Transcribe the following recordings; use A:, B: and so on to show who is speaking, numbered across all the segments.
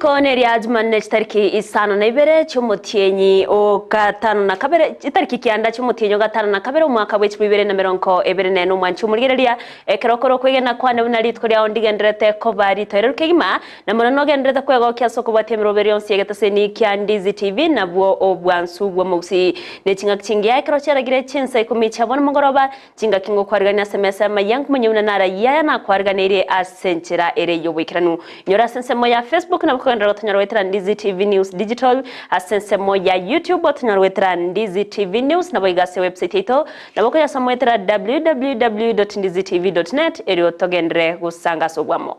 A: Rituko neria Jumanne chitariki isano na ibere chi'omotienyi o gatano na kabere, chitariki kianda chi'omotienyi o gatano na kabere omwaka bwe chilifu ibere na emerongo ebere nene omwanchi omorigereria, ekero okore okwegena kwane buna rituko riao ndigendererete koba ritoereru kegima, na mono nogendererete kwegokia ase okobwatia emeroberi yonsi y'egeteseni kia Ndizi TV nabwo obwansu bw'omogusii. Ne chingaki chingiya ekero chiaragire chinsa ikomi chia bono mogoroba, Chingaki ngokwarigania ase emesa y'amayia, nkomanya buna narayie aya nakwarganeirie ase enchera ere y'oboikeranu. Inyora ase ensemo ya Facebook nabo kogenderera gotonyora goetera Ndizi TV News Digital, ase ensemo ya YouTube otonyora goetera Ndizi TV News, naboigo ase website yaito nabo okoyasoma goetera www.ndizitv.net erio togenderere gosanga ase obwamo.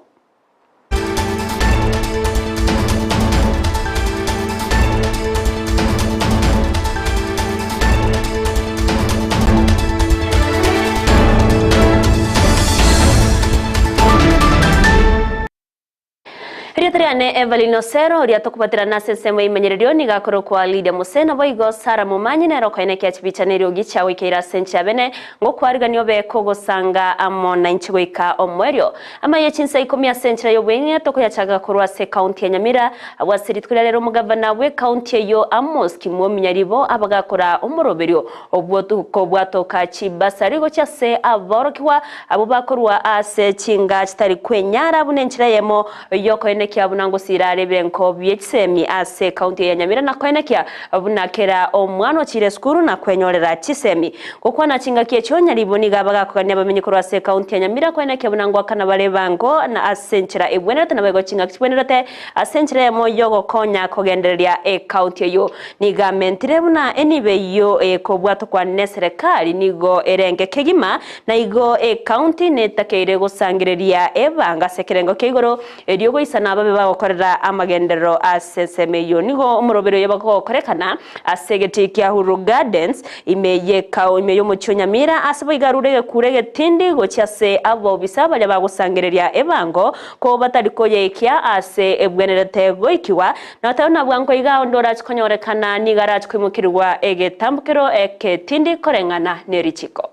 A: Erieta riane Evelyn Osero, oria tokobaterana ase ensemo y'eimenyererio, nigo akorokwa Lydia Mose, naboigo Sarah Momanyi nere okoenekia chibicha na eriogi chiagoikeire ase enchera bene, ngokwarigania obe kogosanga amo nainche goika omoerio. Amaiyo chinsa ikomi ase enchera y'obweng'e tokoyachaga korwa ase ekaunti ya Nyamira, agwo ase rituko ria rero omogavana bw'ekaunti eyio Amos Kimwomi Nyaribo abagakora omoroberio obw'okobwatoka chibasari gochia ase aborokigwa abwo bakorwa ase chinga chitari kwenyara buna enchera eyemo y'okoenekia buna ngosira are ebirenko bie chisemi ase ekaunti eye ya Nyamira na koenekia buna kera omwana ochire esukuru na kwenyorera chisemi. Gokwana chingaki echio Nyaribo nigo abagakogania abamenyi korwa ase ekaunti ya Nyamira koenekia buna ngoakana bare ebango na ase enchera ebwenerete naboigo chingaki chibwenerete ase enchera eyemo yogokonya kogendereria ekaunti eyio. Nigo amentire buna enibo eyio ekobwatokwa neserekari nigo erenge kegima na igo ekaunti netakeire gosangereria ebango ase ekerengo kia igoro erio goisana ababe bagokorera amagenderero ase ensemo eyio. Nigo omoroberi oyo bagokorekana Ase egetii kia Uhuru Gardens, ime y'ekao ime y'omochie o Nyamira, ase boigo arure egekuro egetindi gochia ase abobisa baria bagosangereria ebango, ko batari koyeikia aase ebwenerete goikigwa, na otari na bwango iga onde orache konyorekana nigo arache koimokerigwa egetambokero egetindi koreng'ana ne richiko.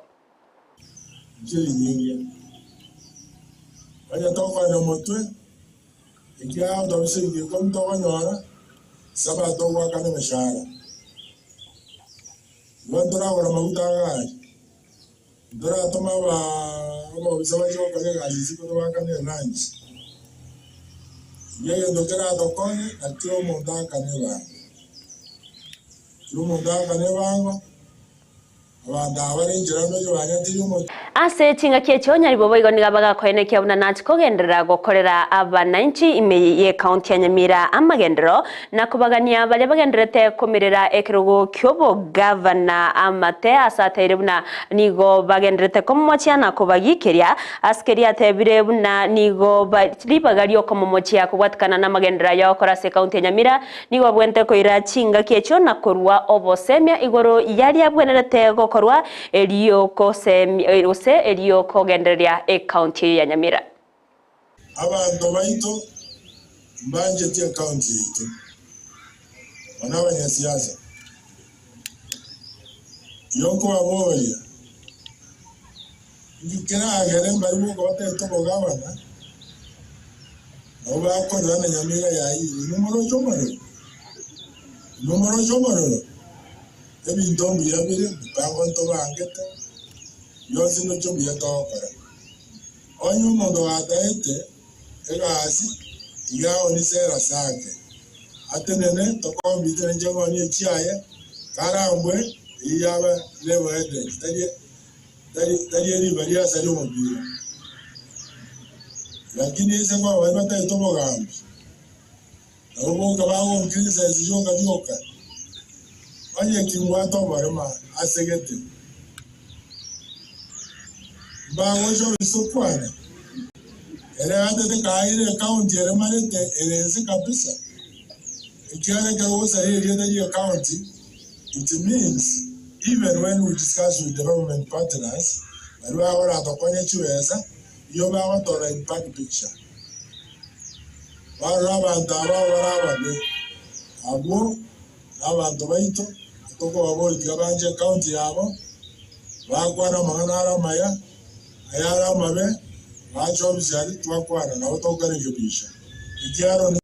B: Inche rinyinge, onye tokoenda omotwe, ekiagera tobisa ebinto ikomi tokonyora, Sabato ogoakana emeshahara. Igo ntoragora amaguta agari, ntoratoma abobisa bache gokora egasi isiko tobaakane elunch. Igo egento keratokonye na kera omonto aakane ebango. Kera omonto aakane ebango. Abanto aba bare inchera ndoche banyatirie omochie.
A: Ase chingaki echio Nyaribo boigo nigo bagakoenekia buna nachi kogenderera gokorera abananchi ime y'ecounty ya Nyamira amagenderero na kobagania baria bagendererete komerera ekerogo ki'obogavana amate ase ateire buna nigo bagendererete komomochia na kobagikeria ase keria atebire buna nigo ribaga riokomomochia kobwatikana namagenderero aya ogokora ase ecounty ya Nyamira Nigo abwenerete koira chingaki echio na korua obosemia igoro y'aria abwenerete gokorwa erio gosemia gose erio kogendereria ecounty eyio ya Nyamira.
B: Abanto baito mbancheti ecounty yaito, mono abanyasiasa. Igo nkobaboria, inki keragere mbarabwo kobatagete obogabana? Nabo bakorera na nyamira yaye, Inwe moroche omorero, inwe moroche omorero, ebinto mbuya bire, mipango ntobangete, bionsi ndoche mbuya togokora. Onye omonto gataete egasi, tiga aonie sera sake, atenene tokombite na inche ng'onie echiaye, karambwe, eyio yaba level headed, tari tari eriba ri'asa ri'omopira. Lakini ise koba baria batagete obogambi, nabwo boka bagonkirisa ase rioka rioka, onye timbwate oborema ase gete, mbagocha obise kwane, ere gatete kaeire ecounty ere marete ere inse kabisa, ekiagera ekero ogosaria erieta ri'ecounty, it means even when we discuss with development partners, baria bagoratokonya chibesa, nigo bagotora in bad picture. Barora abanto aba bare ababe, abwo nabanto baito, tokobaboria tiga banche ecounty yabo, bakwane amang'ana are amaya, ayare amabe, bache ofisi aria twakwana nabo tokorekebisha, ekiagera onde.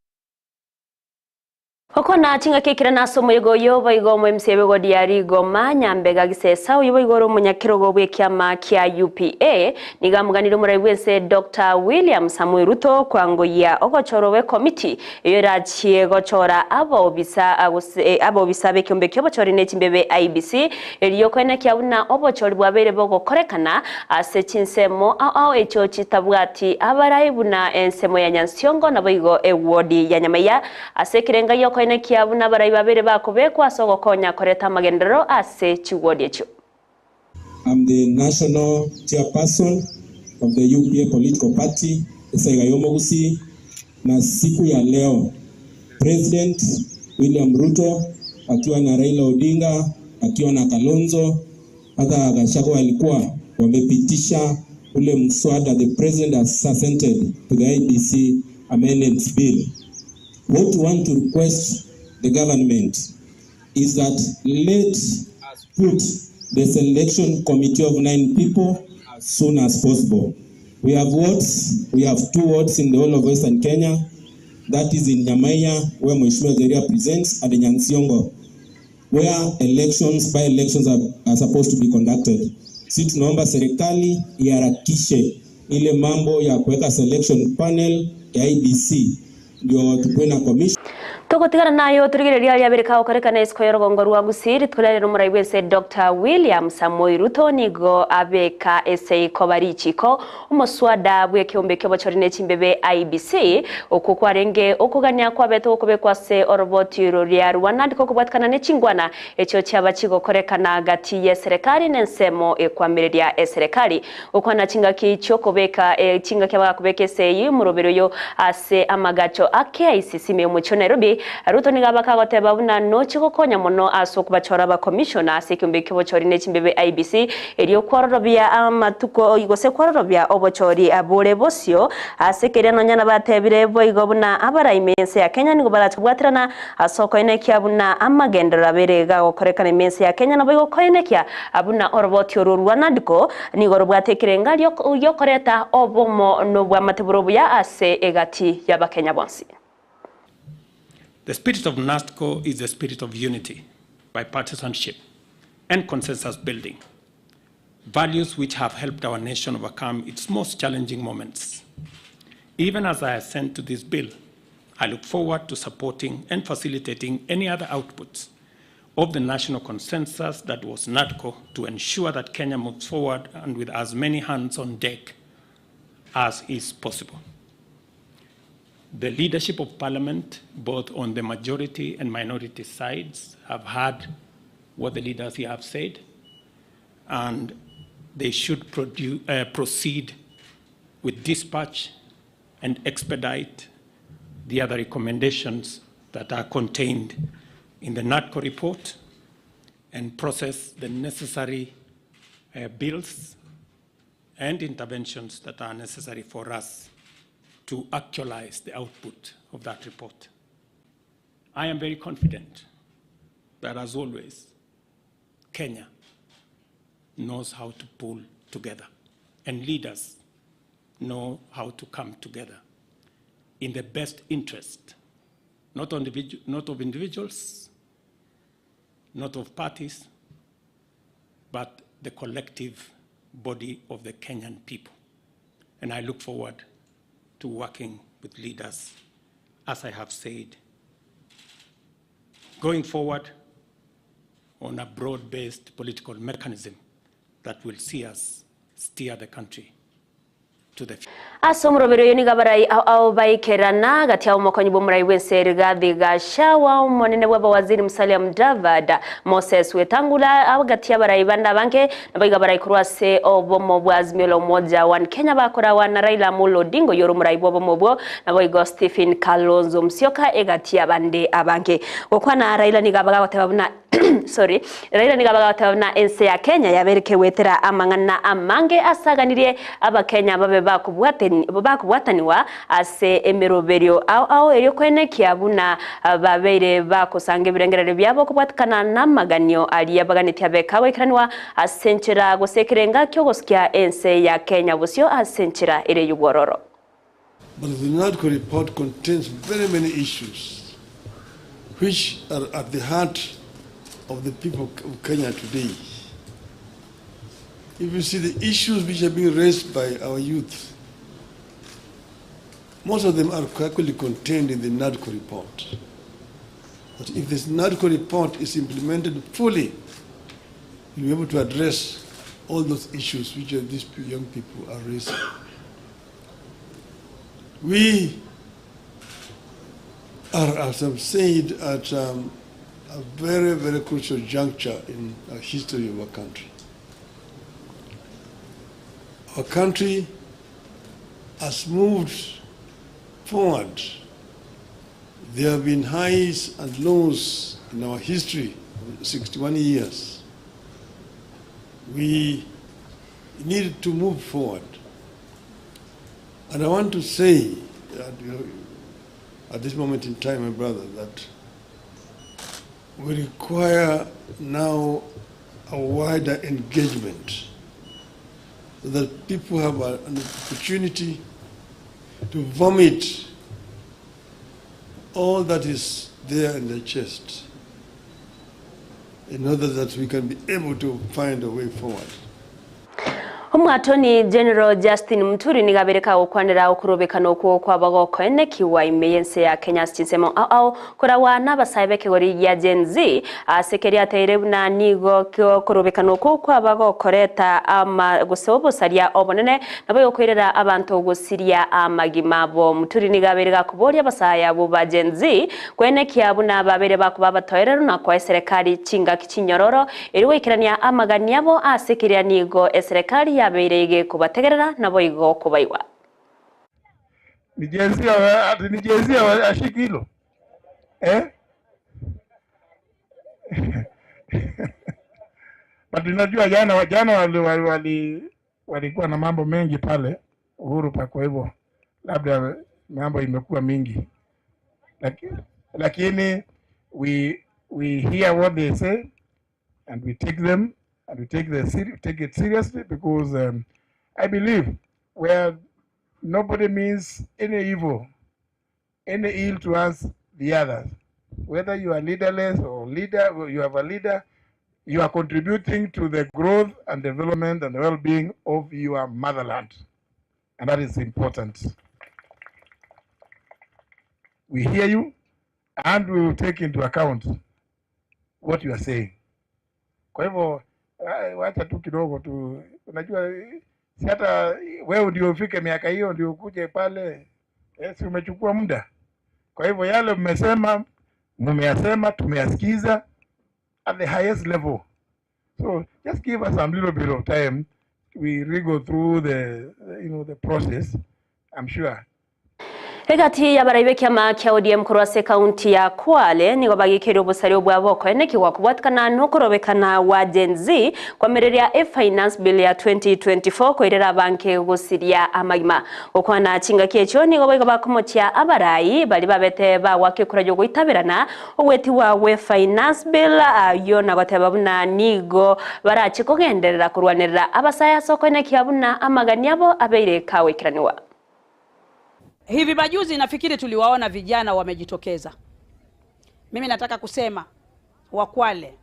A: Gokwana chingaki ekero nase omoyega oyo, boigo omoemisia bw'egodi ya Rigoma, Nyambega Gisesa, oyio boigo ore omonyakerogo bw'ekiama kia UPA, nigo amoganirie omorai bw'ense Doctor William Samoei Ruto kwangoyia ogochorwa gw'ekomiti eyio erachie gochora abaobisa gose abaobisa b'ekeombe ki'obochori ne chimbebe IEBC erio koenekia buna obochori bwabeire bogokorekana ase chinsemo ao ao echio chitabwati abarai buna ensemo ya Nyansiongo naboigo ewodi ya Nyamaiya Ase ekerenga gi'okoenekia buna abarai babere bakobekwa ase ogokonya koreta amagenderero ase chiwodi echio.
C: I'm the national chairperson of the UPA political party esaiga y'omogusii na siku ya leo President William Ruto akiwa na Raila Odinga akiwa na Kalonzo hata Gachagua alikuwa wamepitisha ule mswada the president has assented to the IEBC amendments bill. What we want to request the government is that let us put the selection committee of 9 people as soon as possible. We have wards, we have 2 wards in the whole of Western Kenya, that is in Nyamaiya where Mheshimiwa Jeria presents and Nyansiongo where elections, by elections are supposed to be conducted. Si tunaomba serikali iharakishe ile mambo ya kuweka selection panel ya IEBC ndio tukuwe na commission.
A: Togotigana naye torigereria aria abere kagokorekana isiko y'orogongo rwa Gusii rituko riarero omorai bw'ense Doctor William Samoei Ruto nigo abeka eseiko barichiko omoswada bw'ekeombe ki'obochori ne chimbebe IEBC Okwo kwarenge okogania kwabete gokobekwa ase oroboti roria rw'Anandi gokobwatikana ne chingwana echio chiaba chigokorekana gati y'eserekari n'ensemo ekwamireria eserekari. Gokwana chingaki chi'okobeka chingaki abagakobeka esegi omoroberi oyo ase amagacho a KICC ime y'omochie o Nairobi, Ruto nigo abaka agoteba buna nochie gokonya mono ase okobachora abakomishona ase ekeombe ki'obochori ne chimbebe IEBC erio kwororobia amatuko gose kwororobia obochori bore bosio Ase keria nonya nabatebire boigo buna abaraime ense ya Kenya nigo barache kobwaterana ase okoenekia buna amagenderero abere gagokorekana ime ense ya Kenya naboigo koenekia buna oroboti orwo rwa NADCO nigo robwate ekerenga giokoreta obomo nobwamate bore obuya ase egati y'Abakenya bonsi.
D: The spirit of NADCO is the spirit of unity, bipartisanship and consensus building. Values which have helped our nation overcome its most challenging moments. Even as I assent to this bill, I look forward to supporting and facilitating any other outputs of the national consensus that was NADCO to ensure that Kenya moves forward and with as many hands on deck as is possible. The leadership of Parliament, both on the majority and minority sides, have heard what the leaders here have said, and they should proceed with dispatch and expedite the other recommendations that are contained in the NADCO report and process the necessary bills and interventions that are necessary for us to actualize the output of that report. I am very confident that, as always, Kenya knows how to pull together, and leaders know how to come together in the best interest, not of individuals, not of parties, but the collective body of the Kenyan people. And I look forward to working with leaders, as I have said, going forward on a broad-based political mechanism that will see us steer the country to the future.
A: Ase omoroberi oyo nigo abarai ao ao baikerana gati y'omokonyi bw'omorai bw'ense Rigathi Gachagua, omonene bw'abawaziri Musalia Mudavadi, Moses Wetangula, gati y'abarai bande abange, naboigo abarai korwa ase obomo bwa Azimio la Umoja One Kenya bakorawa na Raila Amolo Odinga oyore omorai bw'obomo obwo, naboigo Stephen Kalonzo Musyoka egati y'abande abange. Gokwana Raila nigo abagagoteba buna sorry, Raila nigo abagoteba buna ense ya Kenya yabeire kegwetera amang'ana amange asaganirie abakenya babe bakobwataniwa ase emeroberio ao ao erio koenekia buna babeire bagosanga ebirengererio biabo kobwatikana namaganio aria baganetie abe kagoikeranigwa ase enchera gose ekerenga ki'ogosikia ense ya Kenya bosio ase enchera ere y'obwororo.
E: But the NADCO report contains very many issues. which are at the heart of the people of Kenya today. If you see the issues which are being raised by our youth, most of them are actually contained in the NADCO report. But if this NADCO report is implemented fully, we'll be able to address all those issues which these young people are raising. We are, as I've said, at a very, very crucial juncture in the history of our country. Our country has moved forward. There have been highs and lows in our history of 61 years. We need to move forward. And I want to say that, at this moment in time, my brother, that we require now a wider engagement so that people have an opportunity to vomit all that is there in their chest in order that we can be able to find a way forward.
A: Omwatoni General Justin Muturi nigo abere kagokwanera okorobekana okwo kwaba gokoenekiwa ime y'ense ya Kenya ase chinsemo ao ao korawa n'abasae b'ekegori gia Gen Z ase keria ateire buna nigo okorobekana okwo kwaba gokoreta ama gose obosaria obonene nabo gokoirera abanto gosiria amagima abo. Muturi nigo abere gakoboria abasae abo ba Gen Z kwenekia buna babere bakoba abatoereru na koa eserekari chingaki chinyororo eri goikerania amagani abo ase keria nigo eserekari yabeire igekobategerera nabo igo kobaiwa.
F: Ni Gen Z ati ni Gen Z ashiki hilo eh? But unajua jana jana walikuwa na mambo mengi pale Uhuru Park, kwa hivyo labda mambo imekuwa mingi, lakini we hear what they say and we take them and we take it seriously because I believe where nobody means any evil, any ill to us, the others. Whether you are leaderless or leader, or you have a leader, you are contributing to the growth and development and the well-being of your motherland. And that is important. We hear you and we will take into account what you are saying. Kwa hivyo wacha tu kidogo tu, unajua si hata wewe ndio ufike miaka hiyo ndio ukuje pale si umechukua muda. Kwa hivyo yale mmesema, mmeyasema, tumeyasikiza at the highest level. So just give us some little bit of time. We re-go through the process, I'm sure.
A: Egati y'abaraibe kiama kia ODM korwa ase kaunti ya Kwale nigo bagikeire obosari obwabo okoenekiwa kobwatikana nokorobekana wa Gen Z kwamereria e finance bill ya 2024 koirera abanke gosiria amagima. Gokwana chingaki echo nigo baigo bakomochia abarai bari babete bagwaka ekura yogoitaberana ogwetiwa gwe finance bill ayo na goteba buna nigo barache kogenderera korwanerera abasaya ase okoenekia buna amagani abo abeire kagoikeraniwa.
G: Hivi majuzi nafikiri tuliwaona vijana wamejitokeza. Mimi nataka kusema Wakwale,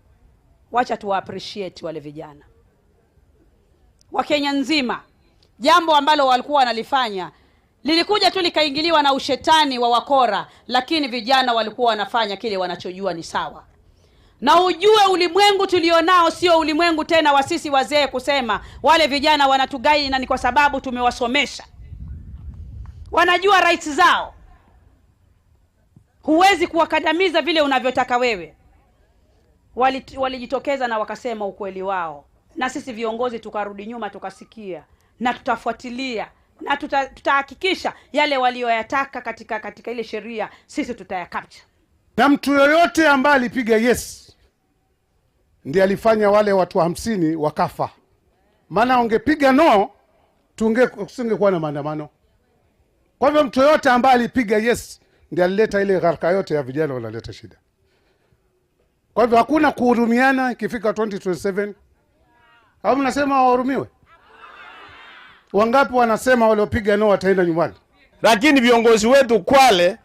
G: wacha tuwa appreciate wale vijana. Wakenya nzima, jambo ambalo walikuwa wanalifanya lilikuja tu likaingiliwa na ushetani wa wakora, lakini vijana walikuwa wanafanya kile wanachojua ni sawa. Na ujue ulimwengu tulionao sio ulimwengu tena wa sisi wazee kusema wale vijana wanatugai na ni kwa sababu tumewasomesha. Wanajua rights zao. Huwezi kuwakandamiza vile unavyotaka wewe. Walijitokeza na wakasema ukweli wao. Na sisi viongozi tukarudi nyuma tukasikia na tutafuatilia na tutahakikisha yale walioyataka katika ile sheria sisi tutayacapture.
H: Na mtu yoyote ambaye alipiga yes ndiye alifanya wale watu 50 wakafa. Maana ungepiga no tusingekuwa na maandamano. Kwa hivyo mtu yoyote ambaye alipiga yes ndiye alileta ile gharika yote ya vijana wanaleta shida. Kwa hivyo hakuna kuhurumiana ikifika 2027. Au mnasema wahurumiwe? Wangapi wanasema waliopiga no wataenda nyumbani?
I: Lakini viongozi wetu Kwale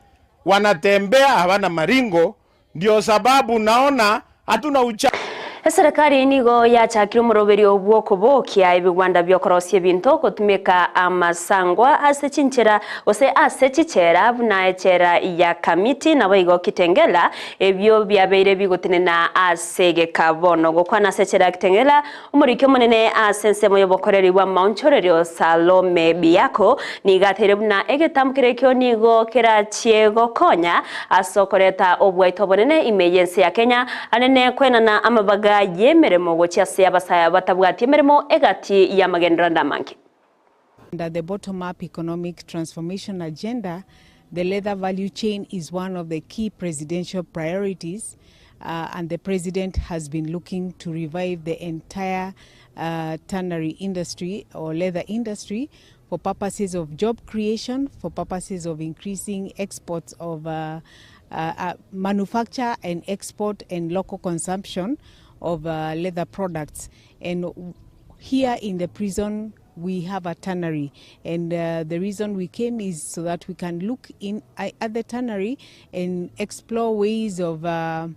I: wanatembea hawana maringo. Ndio sababu naona hatuna ucha.
A: Eserekari nigo yachakire omoroberio bw'okobokia ebigwanda bi'okorosia ebinto gotumeka amasangwa ase chinchera gose ase chichera buna echela ya Kamiti naboigo Kitengela ebio biabeire bigotenena ase egeka bono. Gokwana ase echela ya Kitengela, Omoriki omonene ase ensemo y'obokoreri bw'amaonchorerio Salome Biako nigo ateire buna egetambo keria ekio nigo kerachie gokonya ase okoreta obwaito obonene ime y'ense ya Kenya anene kwenana amabaga y'emeremo gochia ase abasae batabwati emeremo egati y'amagenderero ande amange.
J: Under the bottom-up economic transformation agenda, the leather value chain is one of the key presidential priorities, uh, and the president has been looking to revive the entire uh, tannery industry or leather industry for purposes of job creation, for purposes of increasing exports of uh, uh, uh, manufacture and export and local consumption of uh, leather products. And here in the prison, we have a tannery, and uh, the reason we came is so that we can look in at the tannery and explore ways of uh,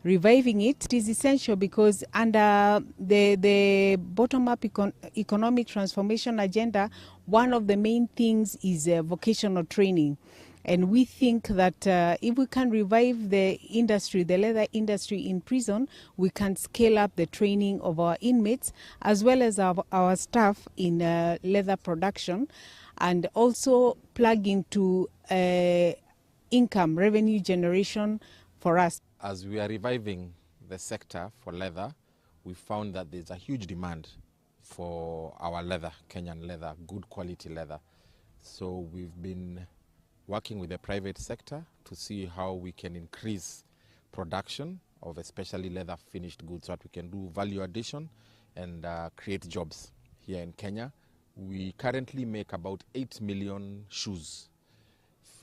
J: reviving it. It is essential because under the, the bottom-up econ economic transformation agenda, one of the main things is uh, vocational training. And we think that uh, if we can revive the industry, the leather industry in prison, we can scale up the training of our inmates as well as our, our staff in uh, leather production and also plug into uh, income, revenue generation for us.
K: As we are reviving the sector for leather, we found that there's a huge demand for our leather, Kenyan leather, good quality leather. So we've been working with the private sector to see how we can increase production of especially leather finished goods so that we can do value addition and uh, create jobs here in Kenya. We currently make about 8 million shoes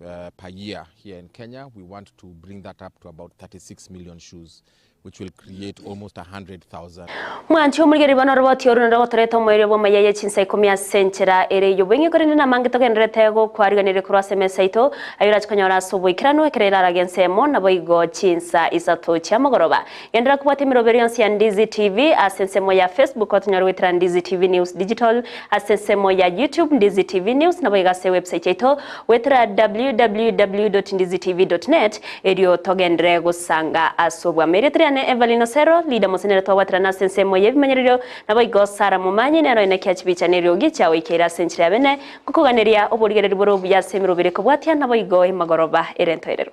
K: uh, per year here in Kenya. We want to bring that up to about 36 million shoes, which will create almost 100,000.
A: Mwanchi omorigeri bono oroboti oru noro gotoreta omoerio bw'amaiya ye chinsa ikomi ase enchera ere eywo korende namange togenderete gokwariganire korwa ase emesa aito ayo orache konyora ase oboikeranu ekero erarage ensemo nabo igo chinsa isato chiamogoroba gendera kobwata emeroberi yonsi ya Ndizi TV ase ensemo ya Facebook otonyora goetera Ndizi TV News Digital ase ensemo ya YouTube Ndizi TV News nabo iga ase website yaito goetera www.ndizitv.net erio togendere gosanga ase obwamo erio triane Evelyn Osero Lida Mosenere twabwaterana ase ensemo y'ebimanyererio nabo igo Sara Momanyi nero enekia chibicha neriogi chiagoikeire ase enchera ya bene gokoganeria oborigereri bore obuya ase emerobere kobwatia nabo igo emagoroba ere entoerero.